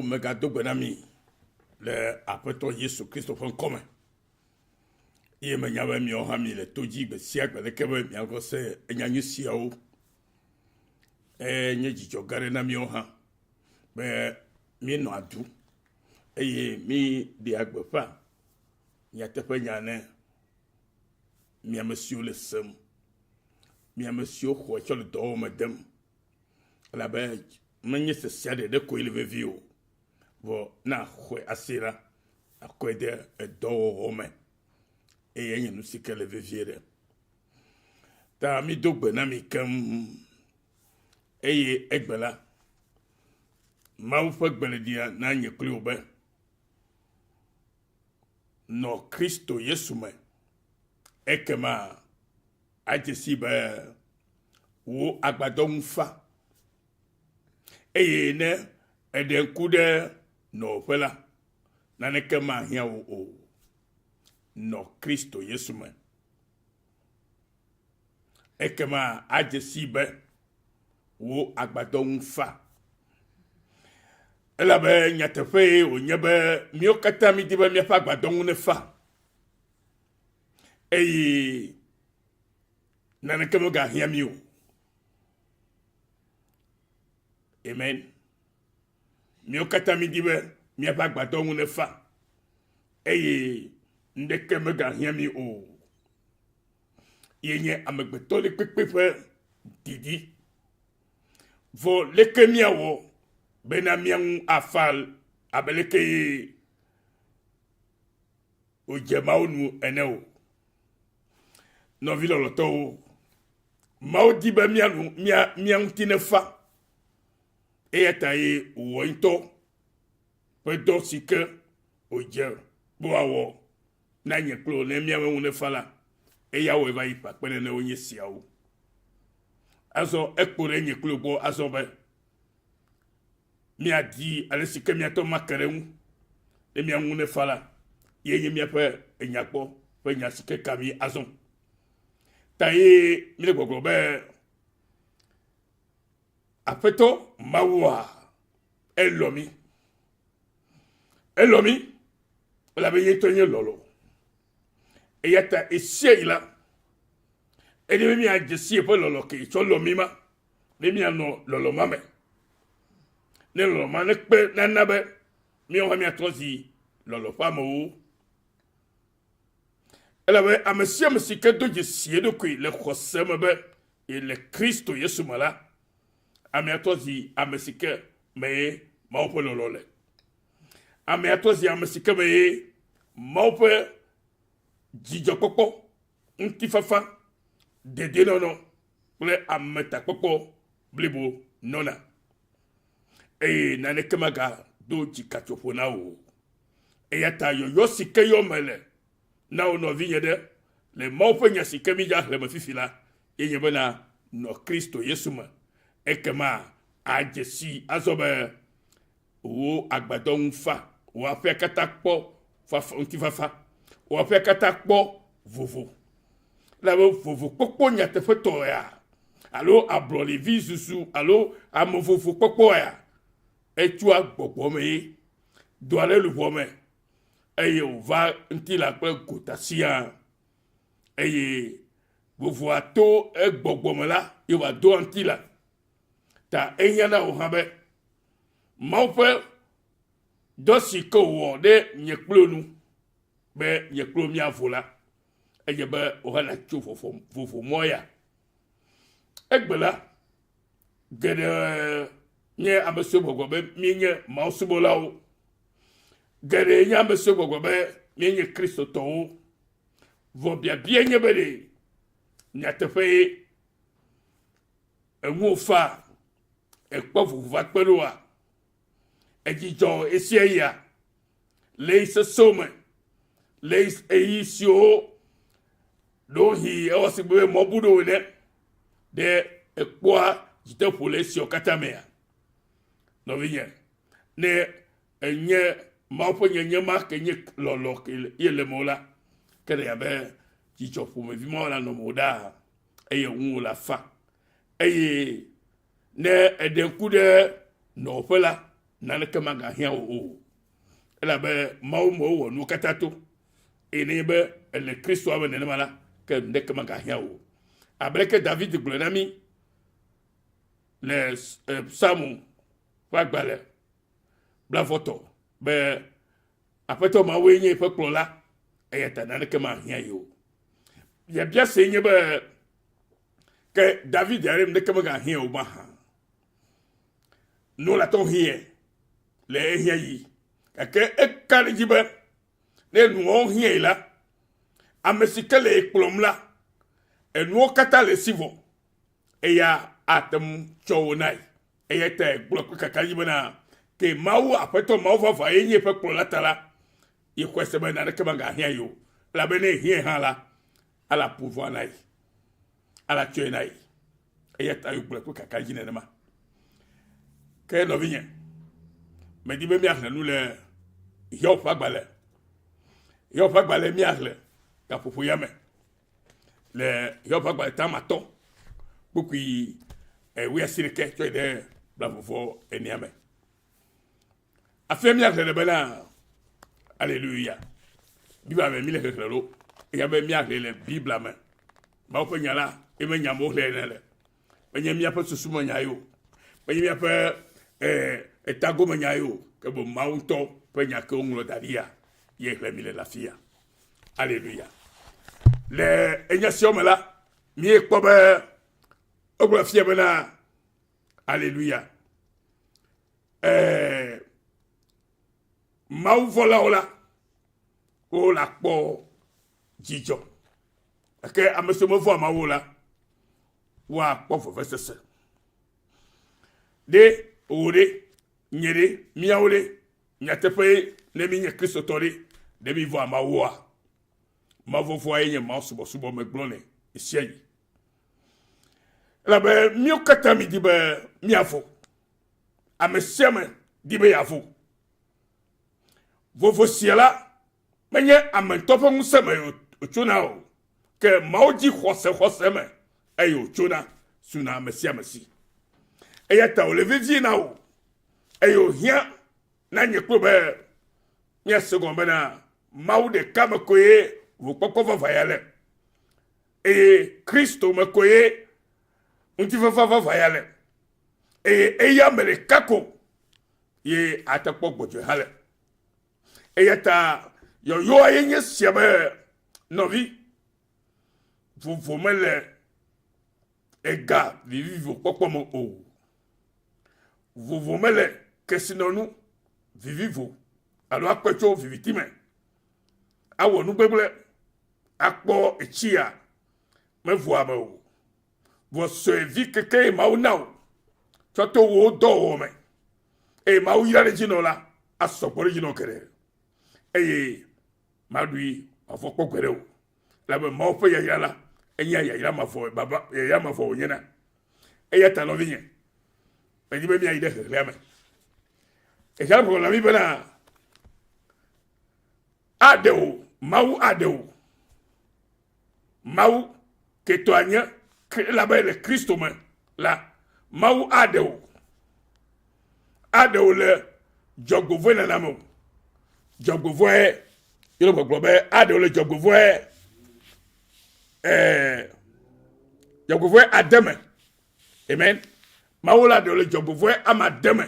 megado gbe na mi le Aƒetɔ Yesu Kristo ƒe ŋkɔ me. Eye menya be miawo hã mi le to dzi gbe sia gbe leke be miaxɔ se enya nyui siawo. Enye dzidzɔ gã aɖe na míawo hã be míenɔ adu eye míɖea gbeƒã nyateƒenya ne mi ame siwo le sem, mi ame siwo xɔe tsɔ le dɔwɔwɔ me dem. Elabe menye sesea ɖeɖe koe le vevie o, vɔ ne àxɔe ase la, àkɔe de edɔwɔwɔ me eye enye nu si ke le vevie ɖe. Ta mído gbe na mi keŋ eye egbe la, Mawu ƒe gbe le ɖia na nye kpli wò be, nɔ Kristo Yesu me, ekema adze sii be wò agbadɔ ŋu fa. Eye ne èɖe ŋku ɖe nɔwòƒe la, naneke mahiã wò o. Nɔ Kristo Yesu me. Ekema adze sii be wò agbadɔ ŋu fa. Elabe nyateƒee wònye be míwo katã mídi be míaƒe agbadɔ ŋu nefa. Eye naneke megahiã mí o. Amen. Míwo katã mídi be míaƒe agbadɔ ŋu nefa eye ŋɖeke megahiã mí o. Ye nye amegbetɔ ɖe kpekpe ƒe didi. Vɔ leke míawɔ bena mía ŋu afa abe leke ye wòdze Mawu nu ene o? Nɔvi lɔlɔ̃tɔwo, Mawu di be mía nu mía mía ŋuti nefa. Eya ta ye wòwɔ ŋutɔ ƒe dɔ si ke wòdze be wòawɔ na nye kple wò ne míaƒe ŋu nefa la, eya wɔe va yi ƒe akpe nenewo nye siawo. Azɔ ekpo ɖe nye kple wò gbɔ azɔ be míadi ale si ke míate ŋu ake ɖe eŋu ne mía ŋu nefa la, ye nye míaƒe enyakpɔ ƒe nya si ke ka mí azɔ. Ta ye míele gbɔgblɔ be Aƒetɔ Mawua, elɔ̃ mí. Elɔ̃ mí elabe ye ŋutɔ nye lɔlɔ̃. Eya ta ɣesiaɣi la, edi be míadze si eƒe lɔlɔ̃ ke tsɔ lɔ̃ mí ma, be míanɔ lɔlɔ̃ ma me. Ne lɔlɔ̃ ma nekpe nana be míawo hã míatrɔ zi lɔlɔ̃ ƒe amewo. Elabe ame sia ame si ke do dzesi eɖokui le xɔse me be yele Kristo Yesu me la, amea trɔ zi ame si ke mee Mawu ƒe lɔlɔ̃ le. Amea trɔ zi ame si ke mee Mawu ƒe dzidzɔkpɔkpɔ, ŋutifafa, dedienɔnɔ kple ametakpɔkpɔ blibo nɔna. Eye naneke magado dzikatsoƒo na wò o. Eya ta yɔyɔ si ke yɔ mele na wò nɔvinye ɖe le Mawu ƒe nya si ke mídza xlẽ me fifi la, ye nye bena nɔ Kristo Yesu me. Ekema àdze sii azɔ be wò agbadɔ ŋu fa, wò aƒea katã kpɔ fafa, ŋutifafa, wò aƒea katã kpɔ vovo. Elabe vovokpɔkpɔ nyateƒetɔ ya alo ablɔɖevi zuzu alo ame vovo kpɔkpɔ ya etsoa gbɔgbɔ me ye doa ɖe luʋɔ me eye wòva ŋutilã kple gota siaa. Eye vovoa to egbɔgbɔ me la, ye wòado ŋutilã. Ta ehiã na wò hã be Mawu ƒe dɔ si ke wòwɔ ɖe nye kple wò nu be nye kple wò míavo la, edze be wò hã nàtso vovomɔ ya. Egbe la, geɖe nye ame siwo gbɔgblɔ be míenye Mawu subɔlawo. Geɖe nye ame siwo gbɔgblɔ be míenye Kristotɔwo. Vɔ biabia nye be ɖe nyateƒee eŋuwò fa ekpɔ vovo va kpe ɖoa? Edzidzɔ ɣesiaɣia le ɣeyiɣi sesẽwo me, le ɣeyiɣi siwo ɖewohĩ ewɔ si be mɔ bu ɖo ene, ɖe ekpɔa dzideƒo le esiawo katã mea? Nɔvinye, ne enye Mawu ƒe nyenye ma ke nye lɔlɔ̃ ke ye le mewò la, ke ɖe abe dzidzɔ ƒomevi ma la nɔ mewò ɖaa eye ŋuwò la fa. Eye ne eɖe ŋku ɖe nɔwòƒe la, Naneke magahiã wò o. Elabe Mawu me wowɔ nuwo katã to. Eye nenye be èle Kristoa me nenema la, ke nuɖeke magahiã wò o. Abe leke David gblɔe na mí le Psalmo ƒe agbalẽ blavɔtɔ be Aƒetɔ Mawue nye eƒe kplɔla, eya ta naneke mahiã ye o. Biabia sie nye be, ke David ya ɖe nuɖeke megahiã o mahã? Nu la tɔ hiãe le ehiã yi. Gake eka ɖe edzi be ne nuawo hiãe la, ame si ke le ekplɔm la, enuwo katã le esi vɔ. Eya ate ŋu tsɔ wo nae. Eya ta egblɔ kple kakaɖedzi bena, ke Mawu, Aƒetɔ Mawu vavã ye nye eƒe kplɔla ta la, yexɔe se be naneke magahiã ye o. Elabe ne ehiãe hã la, ala ƒo vɔa na ye, ala tsɔe na ye. Eya ta wògblɔe kple kakaɖedzi nenema. Ke nɔvinye, medi be míaxlẽ nu le Hiob ƒe agbalẽ. Hiob ƒe agbalẽ míaxlẽ gaƒoƒo ya me. Le Hiob ƒe agbalẽ tame atɔ̃ kpukpui wuiasiɖekɛ tsɔ yi ɖe blavɔvɔ enea me. Afia míaxlẽ le bena, Aleluya. Biblia me míle xexlẽ ɖo. Eya be míaxlẽ le Biblia me. Mawu ƒe nya la, eme nya me woxlẽ ene le. Menye míaƒe susu me nya ye o. Menye míaƒe eh, etagome nya ye o. Ke boŋ Mawu ŋutɔ ƒe nya ke woŋlɔ da ɖia ye xlẽ mi le le afia. Aleluya. Le enya siawo me la, míekpɔ be wogblɔ fia bena Aleluya. Ɛɛ, mawuvɔlawo la, wo la kpɔ dzidzɔ. Gake ame siwo mevɔa Mawu o la, woakpɔ vevesese. Ɖe wò ɖe, nye ɖe, míawo ɖe, nyateƒee ne míenye Kristotɔ ɖe, ɖe mívɔ̃a Mawua? Mawuvɔvɔ̃a ye nye Mawu subɔsubɔ megblɔnɛ ɣesiaɣi. Elabe míwo katã mídi be míavo. Ame sia ame di be yeavo. Vovo sia la, menye ame ŋutɔ ƒe ŋusẽ me wòtsona o, ke Mawu dzi xɔsexɔse me eye wòtsona suna ame sia ame si. Eya ta wòle vevie na wò eye wòhiã na nye kple be míase gɔme bena Mawu ɖeka me koe vokpɔkpɔ vavã ya le. Eye Kristo me koe ŋutifafa vavã ya le. Eye eya ame ɖeka ko ye ate kpɔ gbɔdzɔe hã le. Eya ta yɔyɔa ye nye sia be nɔvi vovo mele ega vivivo kpɔkpɔ me o. Vovo mele kesinɔnu vivivo alo akpɔe tso viviti me awɔ nu gbegblẽ akpɔ etsia mevoa ame o. Vɔ sɔe vi keke Mawu na wò tsɔ to wò dɔwɔwɔ me eye Mawu yra ɖe dzi nɔ la asɔ gbɔ ɖe dzi nɔ geɖe eye maɖui wòavɔ kpɔ gbeɖe o. Elabe Mawu ƒe yayra la enye yayra mavɔ baba yayra mavɔ wònyena. Eya ta nɔvinye, medi be míayi ɖe xexlẽa me. Esia gblɔ na mí bena aɖe wò, Mawu aɖe wò. Mawu ketɔa nye elabe le Kristo me la, Mawu aɖe wò. Aɖe wò le dzɔgbevɔ̃e nana me o. Dzɔgbevɔ̃e ye le gbɔgblɔ be aɖe wò le dzɔgbevɔ̃e ɛɛ dzɔgbevɔ̃e ade me. Amen. Mawu la ɖe wò le dzɔgbevɔ̃e ame ade me.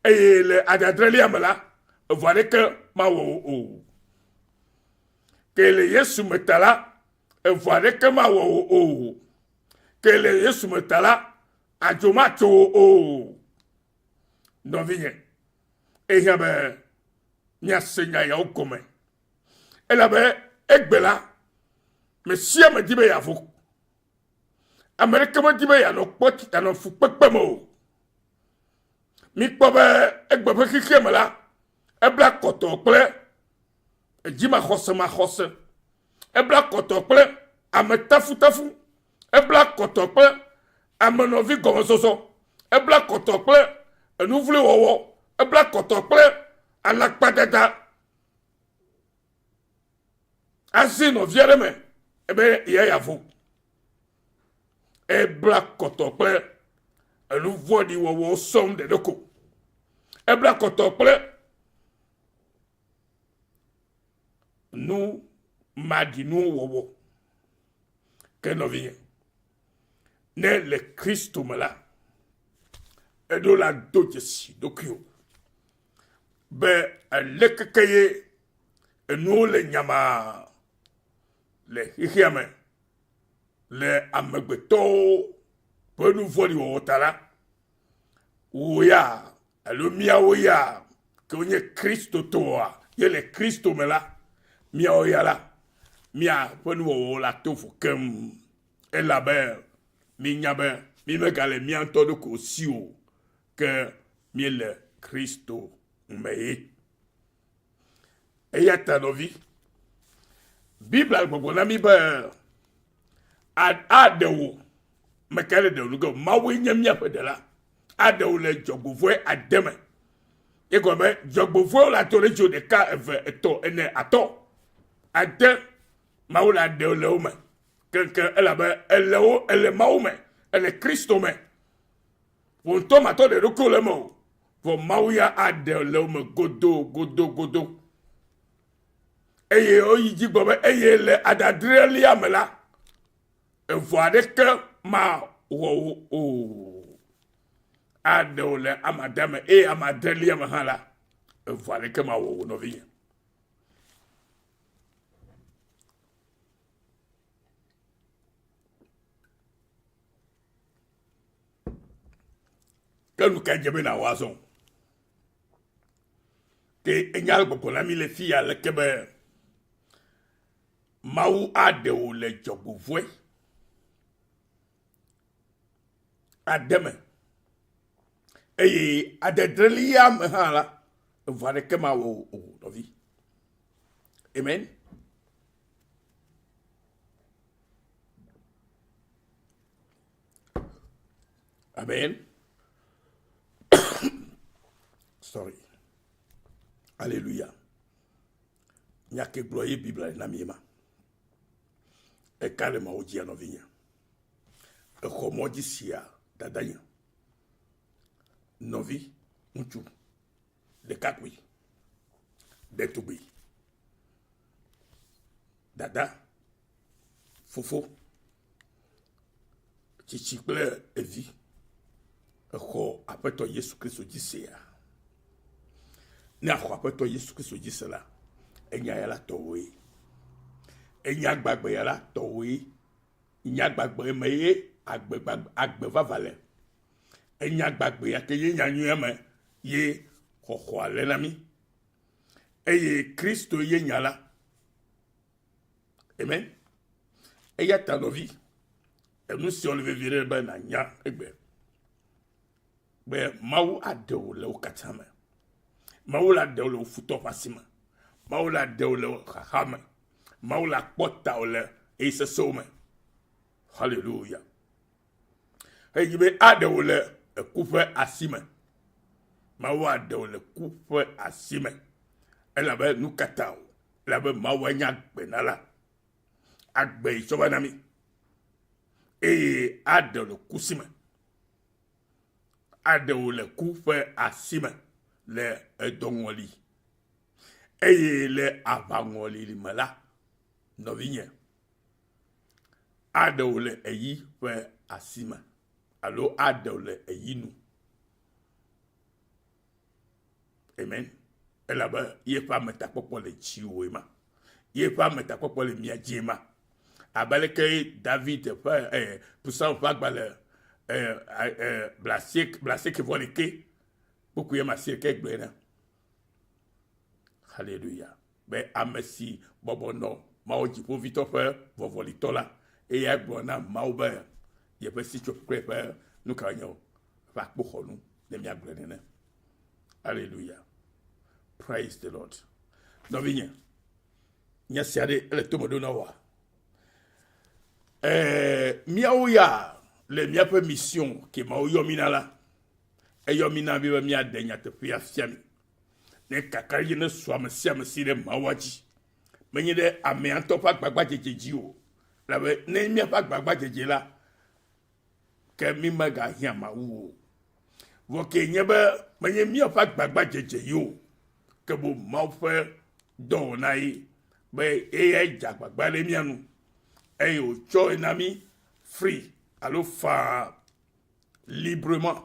Eye le adadrelia me la, evɔ aɖeke mawɔ wò o. Ke le Yesu me ta la, evɔ aɖeke mawɔ wò o. Ke le Yesu me ta la, adzo matso wò o. Nɔvinye, ehiã be míase nya yawo gɔme. Elabe egbe la, me sia ame di be yeavo. Ame ɖeke medi be yeanɔ kpɔ yeanɔ fukpekpe me o. Mikpɔ be egbe ƒe xexea me la, ebla kɔtɔ kple edzimaxɔsemaxɔse. Ebla kɔtɔ kple ame tafutafu. Ebla kɔtɔ kple ame nɔvi gɔmesɔsɔ. Ebla kɔtɔ kple enuvloewɔwɔ. Ebla kɔtɔ kple alakpadada. Azi nɔvi aɖe me ebe ya yeavo. Ebla kɔtɔ kple enu vɔ̃ɖi wɔwɔwo sɔŋ ɖeɖe ko. Ebla kɔtɔ kple nu maɖinuwo wɔwɔ. Ke nɔvinye, ne le Kristo me la, eɖo la do dzesi ɖokuiwò be aleke ke ye enuwo le nyamaa le xexea me le amegbetɔwo ƒe nu vɔ̃ɖi wɔwɔ ta la, wò ya alo míawo ya ke wonye Kristotɔwoa, ye le Kristo me la, míawo ya la, míaƒe nuwɔwɔwo la to vo keŋ. Elabe mínya be mímegale mía ŋutɔ ɖokuiwo si o, ke míele Kristo me ye. Eya ta nɔvi, Biblia le gbɔgblɔ na mí be aɖe wò. Meka ɖe ɖe wò Mawue nye míaƒe ɖela. Aɖe wò le dzɔgbevɔ̃e ade me. Egɔme be dzɔgbevɔ̃ewo le ato ɖe dziwò ɖeka, eve, etɔ̃, ene, atɔ̃, ade. Mawu le aɖe wò le wo me keŋkeŋ elabe ele wo, ele Mawu me, ele Kristo me. Wò ŋutɔ màtɔ ɖe ɖokuiwò le eme o, vɔ Mawu ya aɖe le wo me godo godo godo. Eye woyi dzi gblɔ be eye le adadrelia me la, evɔ aɖeke mawɔ wò o. Aɖe wò le ame ade me eye ame adrelia me hã la, evɔ aɖeke mawɔ wò nɔvinye. Ke nu kae dze be nàwɔ azɔ? Ke enya le gbɔgblɔ na mí le fi ya leke be Mawu aɖe wò le dzɔgbevɔ̃e ade me eye adedrelia me hã la, evɔ aɖeke mawɔ wò o, nɔvi. Amen. Amen. Sorry. Alléluia. Nya ke gblɔ ye Biblia na mi ma. Eka le Mawu dzia nɔvinye. Exɔ mɔ dzi sia dadanye. Nɔvi ŋutsu ɖekakpui ɖetugbui dada fofo tsitsi kple evi exɔ aƒetɔ Yesu Kristo dzi sea? Ne axɔ aƒetɔ Yesu Kristo dzi se la, enya ya la tɔwòe. Enya gbagbe ya la tɔwòe. Nya gbagbe me ye agbe gbagbe agbe vava le. Enya gbagbe ya ke ye nya nyuia me ye xɔxɔa le na mí. Eye Kristo ye nya la. Amen. Eya ta nɔvi, enu siawo le vevie ɖe be nànya egbe be Mawu aɖe wò le wo katã me. Mawu la ɖe wò le wò futɔ ƒe asi me. Mawu la ɖe wò le wò xaxa me. Mawu la kpɔ ta wò le ɣeyiɣi sesẽwo me. Hallelujah. Eye be aɖe wò le eku ƒe asi me. Mawu aɖe wò le ku ƒe asi me. Elabe nu ka ta o? Elabe Mawu enye agbenala. Agbe yi tsɔ va na mí. Eye aɖe wò le ku si me. Aɖe wò le ku ƒe asi me le edɔŋɔli. Eye le aʋaŋɔli me la, nɔvinye, aɖe wò le eyi ƒe asi me alo aɖe wò le eyi nu. Amen. Elabe yeƒe ametakpɔkpɔ le dziwòe ma. Yeƒe ametakpɔkpɔ le mia dzie ma. Abe aleke David ƒe eh, Psalm ƒe agbalẽ eh, eh, blasieke blasieke vɔ ɖeke kpukpui ma asieke gblɔe na. Hallelujah. Be ame si bɔbɔ nɔ Mawu Dziƒoʋĩtɔ ƒe vɔvɔlitɔ la, eyae gblɔ na Mawu be yeƒe sitsoƒe kple yeƒe nu ka nye o, eƒe akpoxɔnu, ne míagblɔe nene. Aleluya. Praise the Lord. Nɔvinye, nya sia ɖe ele tome ɖo na wòa? Ɛɛ, míawo ya le míaƒe mission ke Mawu yɔ mí na la, eyɔ mí na be míaɖe nyateƒea fia mi. Ne kakaɖedzi nesu ame sia ame si ɖe Mawua dzi, menye ɖe amea ŋutɔ ƒe agbagbadzedze dzi o. Elabe ne míaƒe agbagbadzedze la, ke mí megahiã Mawu o. Vɔ ke nye be Menye míaƒe agbagbadzedze ye o, ke boŋ Mawu ƒe dɔwɔna ye be eyae dze agbagba ɖe mía nu eye wòtsɔe na mí free alo faa librement.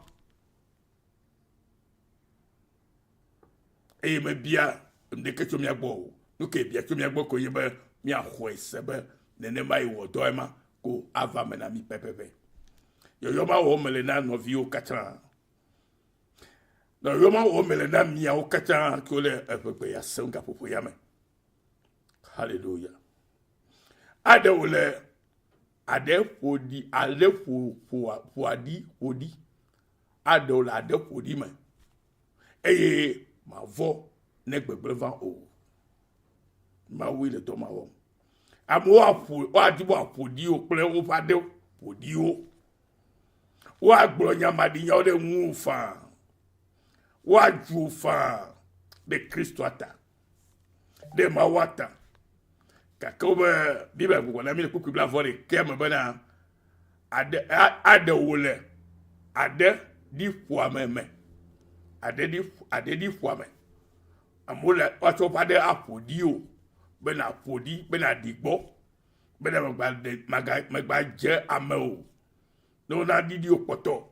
Eye mebia ŋɖeke tso mía gbɔ o. Nu ke bia tso mía gbɔ koe nye be míaxɔe se be nenema ye wɔ dɔ ema ko ava me na mí pɛpɛpɛ. Yɔyɔ ma wɔm mele na nɔviwo katã. Yɔyɔ ma wɔm mele na miawo katã ke wole eʋegbe ya sem gaƒoƒo ya me. Hallelujah. Aɖe wòle aɖe ƒo ɖi aɖe ƒo ƒo ƒo aɖi ƒo ɖi. Aɖe wòle aɖe ƒo ɖi me. Eye mavɔ ne gbegblẽ va o. Mawue le dɔ ma wɔm. Amewo aƒo woadi be woaƒo ɖi wo kple woƒe aɖewo ƒo ɖi wo. Woagblɔ nya maɖinyawo ɖe ŋuwò faa. Woadzu wò faa ɖe Kristoa ta, ɖe Mawua ta. Gake wobe Biblia gbugbɔ na mí le kpukpui blaeve ɖekɛ me bena aɖe aɖe wò le aɖe ɖi ƒoame me. Aɖe ɖi aɖe ɖi ƒoame. Amewo le woatsɔ woƒe aɖe aƒo ɖi wò be nàƒo ɖi be nàɖi gbɔ. Bena megba ɖe maga megba dze ame o. Ne wona ɖiɖi wò kpɔtɔ.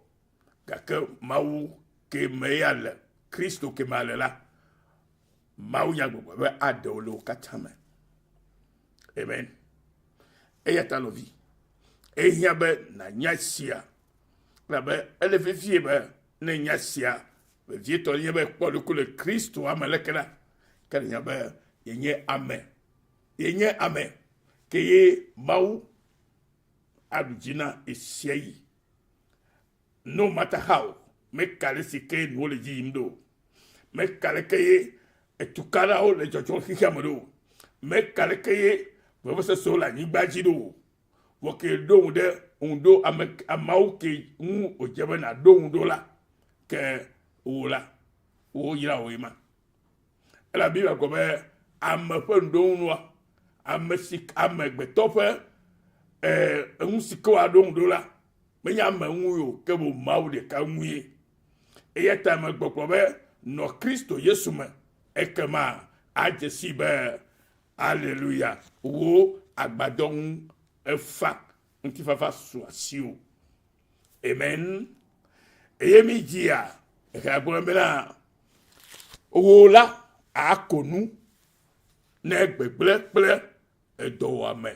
Gake Mawu ke me ya le, Kristo ke me le la, Mawu nya gbɔgblɔ be aɖe wò le wo katã me. Amen. Eya ta nɔvi, ehiã be nànya esia. Elabe ele vevie be ne nya sia vevietɔ nye be kpɔ ɖokui le Kristo ame leke la, ke nanya be yenye ame Yenye ame ke ye Mawu aɖu dzi na ɣesiaɣi. No matter how, meka ale si ke nuwo le dzi yim ɖo o. Meka aleke ye etukaɖawo le dzɔdzɔm xexea me ɖo o. Meka aleke ye vevesesewo le anyigba dzi ɖo o. Vɔ ke ɖo ŋu ɖe ŋu ɖo ame ameawo ke ŋu wòdze be nàɖo ŋu ɖo la, ke wò la, woyra wò ema. Elabe Biblia gblɔ be ame ƒe ŋuɖoŋunua, ame si amegbetɔ ƒe eh, enu si ke wòaɖo ŋu ɖo la, menye ame ŋui o, ke boŋ Mawu ɖeka ŋue. Eya ta ame gbɔgblɔ be nɔ Kristo Yesu me, ekema adze sii be aleluya, wò agbadɔ ŋu efa, ŋutifafa su asiwò. Amen. Eye mi dzia, ehea gblɔ bena, wò la ako nu ne gbegblẽ kple edɔwɔame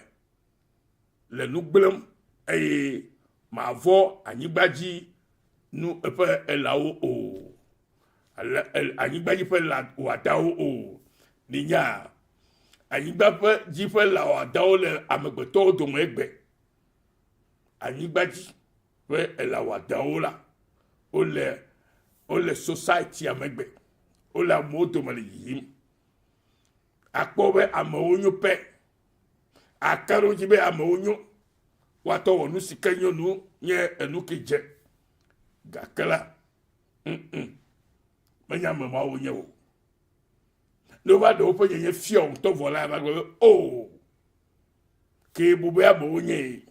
le nu gblẽm eye mavɔ anyigba dzi nu eƒe elawo o, ale anyigba dzi ƒe lã wɔadawo o. Minya anyigba ƒe dzi ƒe lã wɔadawo le amegbetɔwo dome egbe. Anyigba dzi ƒe elã wɔadawo la, wole wole societya me gbe. Wole amewo dome le yiyim. Akpɔ be amewo nyo pɛ. Aka ɖe wo dzi be amewo nyo. Woatɔ wɔ nu si ke nyo nu nye enu ke dze. Gake la, ŋ menye ame mawo nye o. Ne wova ɖe woƒe nyenye fia wò ŋutɔ vɔ la, ava gblɔ be o, oh, ke bu be amewo nye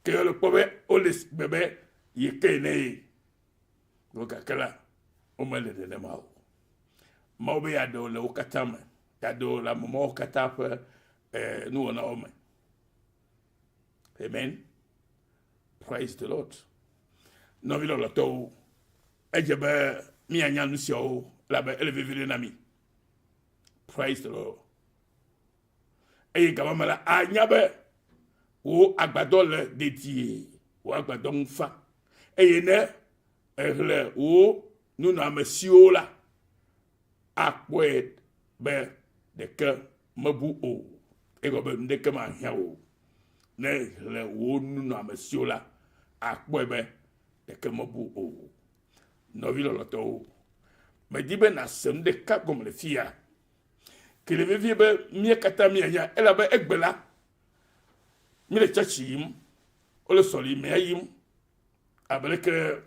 ke wole kpɔ be wole gbe be ye ke ne ye. Vɔ gake la, womele nenema o. Mawu be yeaɖe wo le wo katã me, yeaɖe wo le ame mawo katã ƒe eh, nuwɔnawo me. Amen. Praise the Lord. Nɔvi lɔlɔtɔwo, edze be míanya nu siawo elabe ele vevi ɖe na mí. Praise the Lord. Eye gama me la, anya be wò agbadɔ le dedie, wò agbadɔ ŋu fa. Eye ne èxlẽ wò nunɔamesiwo la, akpɔe be ɖeke mebu o. Egɔme be nuɖeke mahiã o. Ne èxlẽ wò nunɔamesiwo la, akpɔe be ɖeke mebu o. Nɔvi lɔlɔ̃tɔwo, medi be nàse nu ɖeka gɔme le fiya. Ke le vevie be mía katã míanya elabe egbe la, míle tsɔtsi yim, wole sɔlimea yim abe leke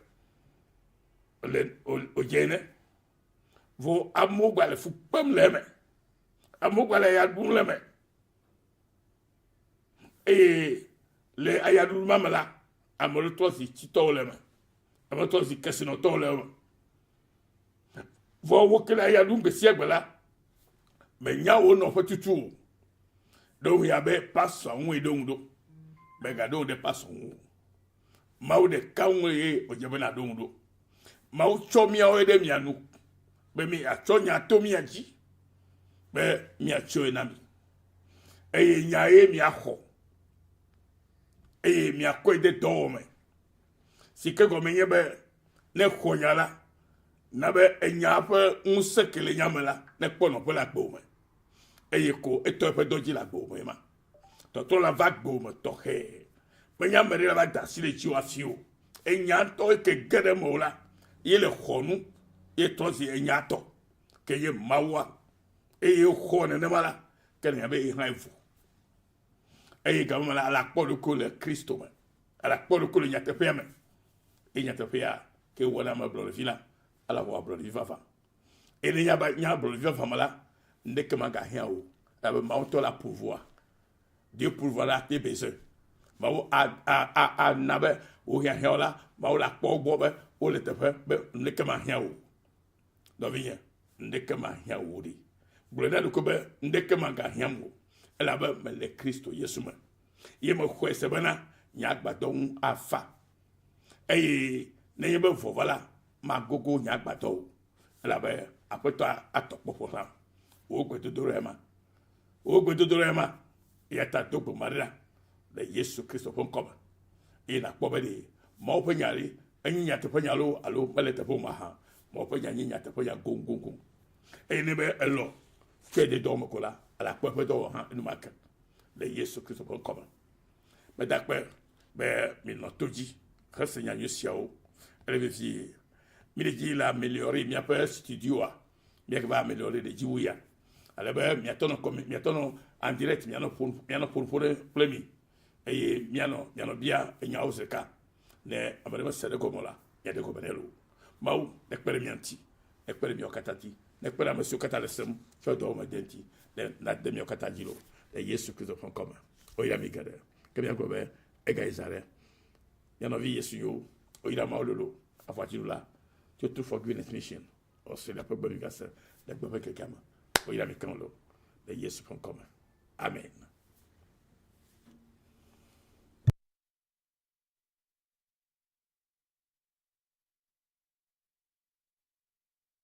le wòdze ene. Vɔ amewo gba le fu kpem le eme. Amewo gba le aya ɖum le eme. Eye le ayaɖuɖu ma me la, ame ɖewo trɔ zi tsitɔwo le eme. Ame ɖewo trɔ zi kesinɔtɔwo le eme. Vɔ wo ke le aya ɖum gbe sia gbe la, menya wo nɔƒe tutu o. Ɖewohĩ abe pasɔ ŋue ɖo ŋu ɖo. Mègaɖo ŋu ɖe pasɔ ŋu o. Mawu ɖeka ŋue ye wòdze be nàɖo ŋu ɖo. Mawu tsɔ míawoe ɖe mia nu be miatsɔ nya to mía dzi be míatsɔe na mi. Eye nya ye miaxɔ eye miakɔe de dɔwɔwɔ me. Si ke gɔme nye be ne xɔ nya la, na be enya ƒe ŋusẽ ke le nya me la nekpɔ nɔƒe le agbewò me. Eye ko etɔ eƒe dɔ dzi le agbewò me ma. Tɔtrɔ la va agbewò me tɔxɛ. Menye ame ɖe la va da asi ɖe dziwò hafi o. Enya ŋutɔ ke ge ɖe eme la, ye le xɔ nu, ye trɔ zi enya tɔ ke ye Mawua. Eye xɔ nenema la, ke nenya be ye hã evo. Eye game la, ala kpɔ ɖokui le Kristo me. Ala kpɔ ɖokui le nyateƒea me. Eye nyateƒea ke wɔna ame ablɔɖevi la, ala wɔ ablɔɖevi vavã. Eye ne nya ba nya ablɔɖevi vavã me la, ŋɖeke magahiã o. Elabe Mawu ŋutɔ la pourvoir. Dieu pourvoira tes besoins. Mawu ana be wò hiahiãwo la, Mawu la kpɔ wo gbɔ be wole teƒe be ŋɖeke mahiã o. Nɔvinye, ŋɖeke mahiã wò ɖi. Gblɔe na ɖokui be ŋɖeke magahiãm o, elabe mele Kristo Yesu me. Ye mexɔe se bena nye agbadɔ ŋu afa. Eye nenye be vɔ va la, magogo nye agbadɔ o, elabe Aƒetɔ atɔ kpɔ ƒo xlãm. Wò gbedodoɖae ma. Wò gbedodoɖae ma. Eya ta do gbe ma ɖe ɖa le Yesu Kristo ƒe ŋkɔ me. Eye nàkpɔ be ɖe Mawu ƒe nya ɖe enye nyateƒenya loo alo mele teƒe o mahã. Mawu ƒe nya nye nyateƒenya goŋgoŋgoŋ. Eye ne be elɔ tsɔe de dɔwɔ me ko la, ele akpɔ eƒe dɔwɔwɔ hã enumake le Yesu Kristo ƒe ŋkɔ me. Meda akpe be minɔ to dzi hese nya nyui siawo. Ele vevie. Mi ɖe dzi le ameliore miaƒe studioa. Miagava ameliore ɖe dzi wu ya. Ale be miatɔ nɔ kɔmi, miatɔ nɔ en direct, mianɔ ƒo, mianɔ ƒo nuƒo ɖe kple mi eye mianɔ, mianɔ bia enyawo zi ɖeka. Ne ame ɖe mese ɖe gɔme o la, miaɖe gɔme nɛ loo. Mawu nekpe ɖe mia ŋuti, nekpe ɖe miawo katã ŋuti, nekpe ɖe ame siwo katã le sem tsɔ dɔwɔwɔ me de ŋuti, ne nade miawo katã dzi loo le Yesu Kristo ƒe ŋkɔ me. Woyra mi geɖe. Ke míagblɔ be egayi zã ɖe. Mía nɔvi Yesu yiwo woyra Mawu lolo afɔadziɖula tso True Forgiveness Mission Australia ƒe gbe migase le gbe ƒe kekea me. Woyra mi keŋ loo le Yesu ƒe ŋkɔ me. Amen.